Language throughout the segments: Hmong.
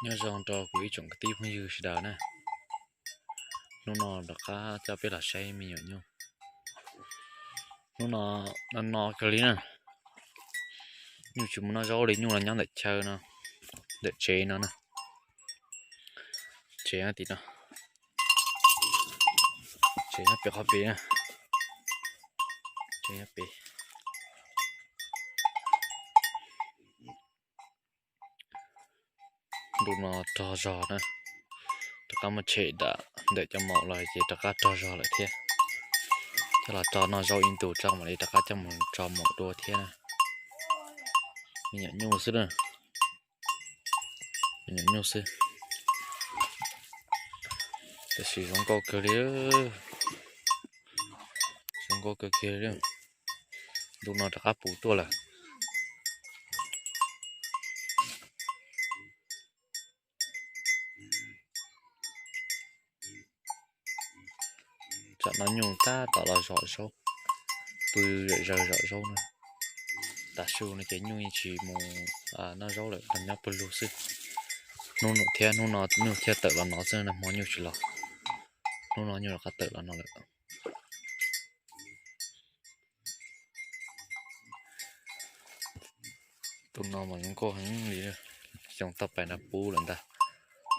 Nyob zoo rau kuv ib tsoom kwv tij phooj ywg sawv daws na. Hnub no rov qab coj peb los saib me nyuam nyuj. Hnub no no no kawg li na. Nyuj tsis mus noj zaub li, nyuj los nyob ntawm chaw no, ntawm tsev no na. Tsev tim no, tsev nyob pem qhov pem na. Tsev nyob pem. Ntu no rog zog na, rov qab muab tshem dam ntawm cov maum los ces rov qab rog zog lawm thiab. Coj los tso noj zaub ib ntus tso mam li rov qab coj mus tso maum dua thiab na. Me nyuam nyuj xwb na, me nyuam nyuj xwb. Tab sis zoo nkauj kawg li, zoo nkauj kawg kiag li. Ntu no rov qab puv tuaj lawm. Tsam no nyuj tab tom los zom zaub, pw zom zaws zom zaub na. Tav su no ces nyuj yeej tsis mus noj zaub lawm, los nyob pawg lug xwb. Hnub no thiab, hnub no nyuj thiaj tawm los no xwb, nag hmo nyuj tsis los. Hnub no nyuj rov qab tawm los no lawm. Tus no mas zoo nkauj heev li, xyoo toj pais no pub lawm ntag,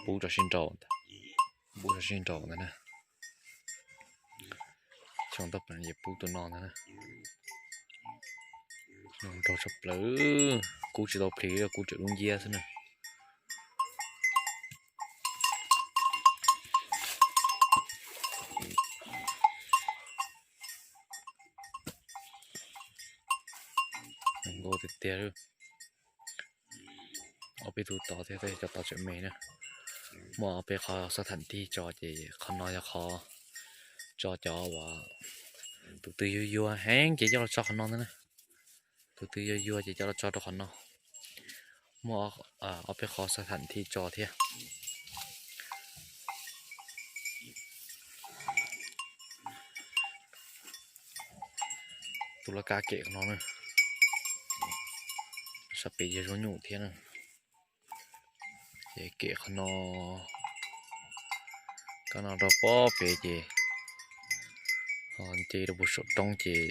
pub rau sib nraus ntag, pub rau sib nraus ntag na. Xyoo toj pais no ces pub tus no ntag na. Zoo nraug tshaj plaws, kub tsis tau plig, kub tseem lub nciab xwb na. Zoo nkauj tiag tiag. Ob peb tug tod thiab, cov tod tseem me na. Muaj ob peb qhov xab tham tig tso ces qhov no yog qhov tso cov uas tus twg yuag yuag heev ces coj los tso qhov no ntag na. Tus twg yuag yuag ces coj los tso rau qhov no. Muaj ob peb qhov xab tham tig tso thiab. Tus laj kab kem qhov no na, sab pem yog zaub nyuj thiab na. Ces kem qhov no, kab no rau pob pem ces ho nce rau puag saum roob ces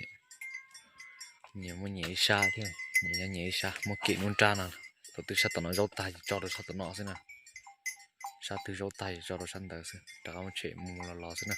nyias muab nyias ib sab thiab, nyias nyob nyias ib sab, muab kem nruab nrab no. Thaum twg sab tom no zaub tag ces tso rau sab tom no xwb na. Sab twg zaub tag ces tso rau sab ntawd xwb, rov qab muab tshem mus los los xwb na.